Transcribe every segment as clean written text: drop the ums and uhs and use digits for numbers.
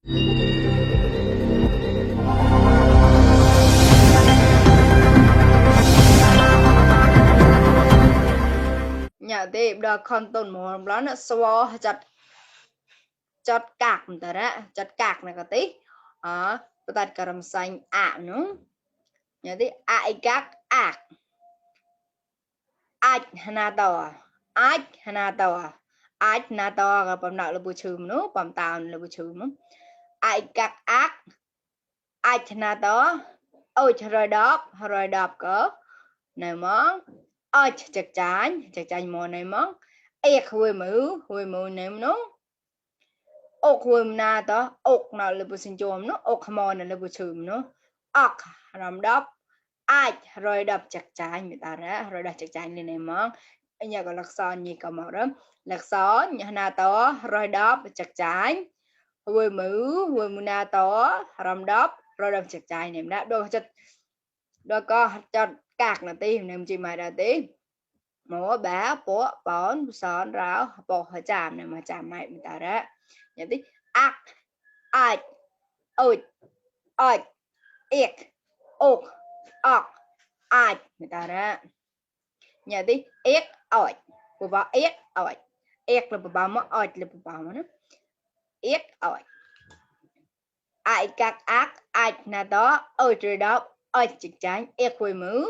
nhà thì đo con tồn một đó nó xóa chặt cạc một đó chặt cạc này cái tí tạt cả làm xanh nữa nhà thì ai cạc hana tàu hana tàu hana tàu cái bấm nào là bù chùm nó bấm tàu là bù chùm ai cạc hana tàu ôi rồi đọc cỡ này món ôi chắc chắn món này món ek huôi mũ này nó ốc huôi na tàu ốc nào là bù sinh chôm nó ốc mòn là bù chùm nó ốc làm đọc ai rồi đọc chắc chắn người ta ra rồi đọc chắc chắn lên này món anh nhà có lạc son gì có màu đó lạc son nhà na tàu rồi đọc chắc chắn huôi mũ na tàu làm đọc rồi đọc chắc chắn này đã đôi có cho cạc là tim nem chỉ mày là tí múa bá bố bón son ráo bộ hơi chạm này mà chạm mày người ta đó nhận tí ác ai ôi ôi ik ốc ọc ai người ta đó nhận tí ik ôi bố bảo ik là bố bảo mà ôi là bố bảo mà nó ik ôi ai các ác ai na đó ôi trời đó ôi chắc chắn ik quỳ mũ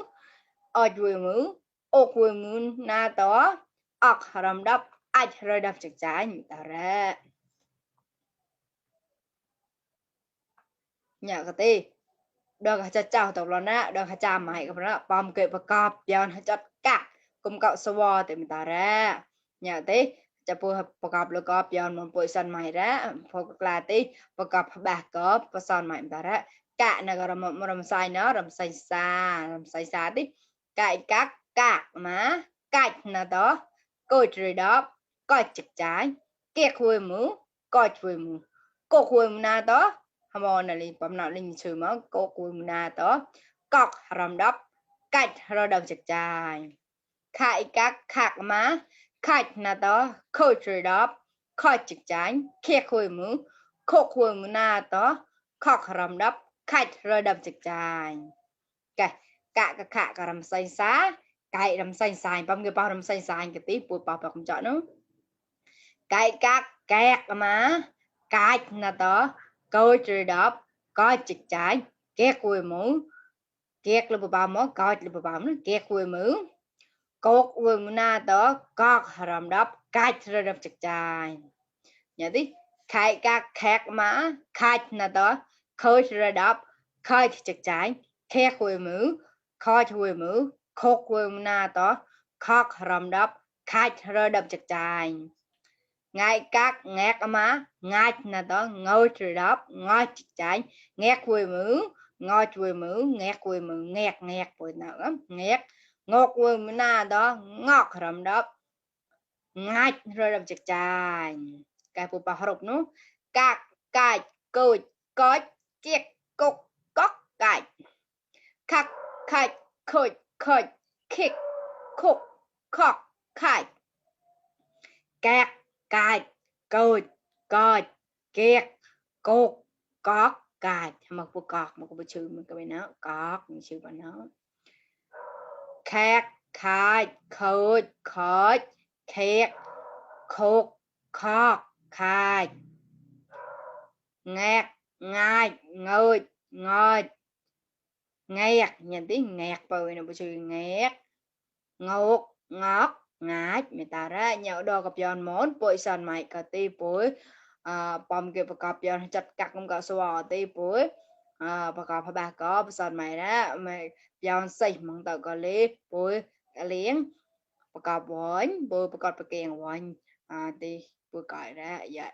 ôi quỳ mũ ốc quỳ mũ na đó ọc haram đắp ai rồi đắp chắc chắn người ta ra nhà cái tí được cho chào tộc lo nè được cho mày cái đó bom kẹp và cọp giờ nó cho cả cùng cậu swa thì người ta ra nhà tí cho phù hợp và cọp là cọp giờ một buổi sân mày ra phù là tí và cọp bạc cọp và son mày người ta ra cả này gọi là một làm sai nó làm sai xa tí cái các má cái nào đó coi trời đó coi chắc trái kia khui mũ coi khui mũ cô khui mũ nào đó hamon này bấm nào linh sử mà cô khui mũ nào đó cọc rầm đắp cách rồi đồng chắc trái khai các khạc má khách nào đó coi trời đó coi chắc trái kia khui mũ cô khui mũ nào đó cọc rầm đắp khách rồi đồng chắc trái cái cả cả làm xanh xá cái làm xanh xanh bấm cái bao làm xanh xanh cái tí bụi bọc không chọn nữa cái các kẹt mà cái là đó coi trời đó coi chịch trái kẹt quỳ mũ kẹt là bao mó coi là bao nó kẹt quỳ mũ cột quỳ mũ na đó có làm đắp cái rồi đắp chịch trái nhớ đi cái các kẹt mà cái là đó coi trời đó coi chịch trái kẹt quỳ mũ coi quỳ mũ cột quỳ mũ na đó có làm đắp cái rồi đắp chịch trái ngay các ngẹt má ngay là đó ngồi trời đó ngồi trái ngẹt quỳ mũ ngồi quỳ mũ ngẹt quỳ mũ ngẹt quỳ nữa ngẹt ngọt quỳ mũ na đó ngọt rầm đó ngay rồi đập chặt trái cái phụ bảo học nó các cái cười có chiếc cục có cái khắc khai khơi khơi khích khúc khóc khai kẹt cài cười coi kiệt cột cọt cài một bộ cọt một bộ chữ một cái nó cọt một chữ vào nó khẹt khai khơi khơi khẹt khột kho khai ngẹt ngay ngơi ngơi nghẹt nhìn tiếng nghẹt bời là bộ chữ nghẹt ngột ngót ngái người ta ra nhậu đồ gặp giòn món bội sần mày cả ti bối bom kịp và cọp giòn chặt cắt không có xóa ti bối và cọp bà có sần mày đó mày giòn xì mong tao có lý bối cả liếng và cọp bối bối và cọp bà kèn bối ti bối cõi ra vậy